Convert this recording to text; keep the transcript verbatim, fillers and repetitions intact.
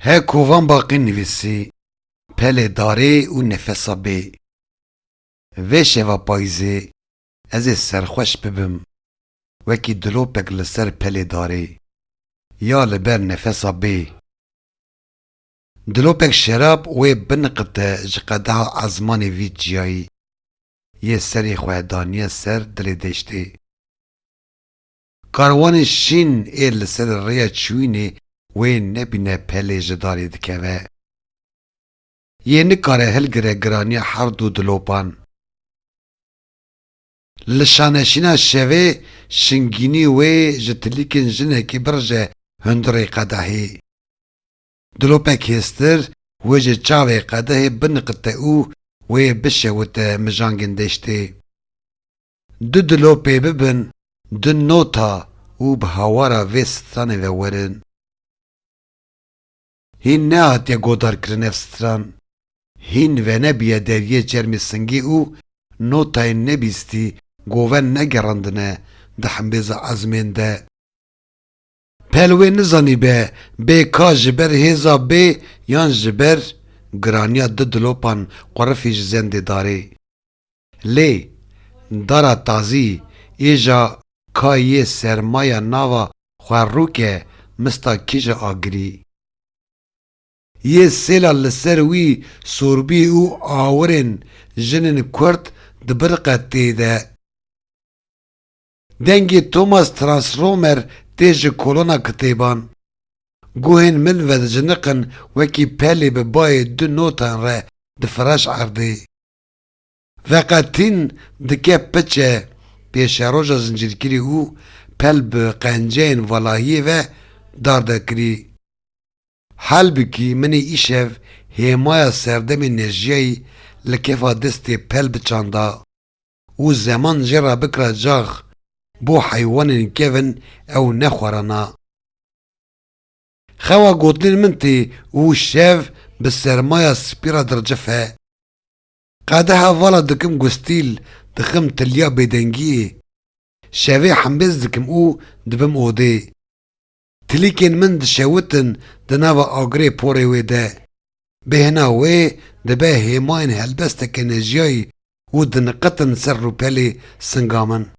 He kovan baqî nivîsî, pelê darê û nefesa bê. Vê şeva payîzê ez ê serxweş bibim, wekî dilopek li ser pelê darê, ya li ber nefesa bê. Dilopek şerab wê biniqite ji qedeha ezmanê vî çiyayî, yê serê xwe daniye ser dilê deştê. Karwanê şîn ê li ser rêya çûyînê wê nebîne pelê ji darê dikeve. Yê nikare hilgire giraniya her du dilopan. Li şaneşîna şevê şingînî wê ji tilîkên jinekê birije hundirê qedehê. Dilopek hêstir wê ji çavê qedehê biniqite û wê bişewite mijangên deştê. Du dilopê bibin du nota û bi hawara vê stranê ve werin. Hîn nehatiye godarkirin ev stran. Hîn venebiye deriyê çermê singê û notayên nebîstî goven negerandine di hembêza ezmên de. Pel wê nizanîbe bê ka ji ber hêza bê yan ji ber giraniya du dilopan qurifî ji zendê darê. Lê dara tazî êja ka yê sermaya nava xwe rûke mista kîja agirî. Yê sêla li ser wî sorbî û awirên jinên Kurd dibiriqe tê de. Dengê Thomas Transromer tê ji kolona kitêban. Guhên min vedijiniqin wekî pelê bi bayê du notan re difiraş erdê. Veqetîn dike piçe pêşeroja zincîrkirî û pel bi qenceyên valahiyê ve dar dekirî. Halbikî min ê îşev hêmaya serdemê nejiyayî li kefa destê pel biçanda û zeman jê re bikira cax bo heywanên kevin ew nexwarana. Xewa gotinên min tê û şev bi sermaya spî re dircif e. Qedeha vala dikim gustîl, dixim tiliya bêdengiyê. Şevê hembêz dikim û dibim odê. Tilîkên min dişewitin di nava agirê porê wê de. Bêhna wê dibe hêmayên helbesteke nejiyayî û diniqitin ser rûpelê singa min.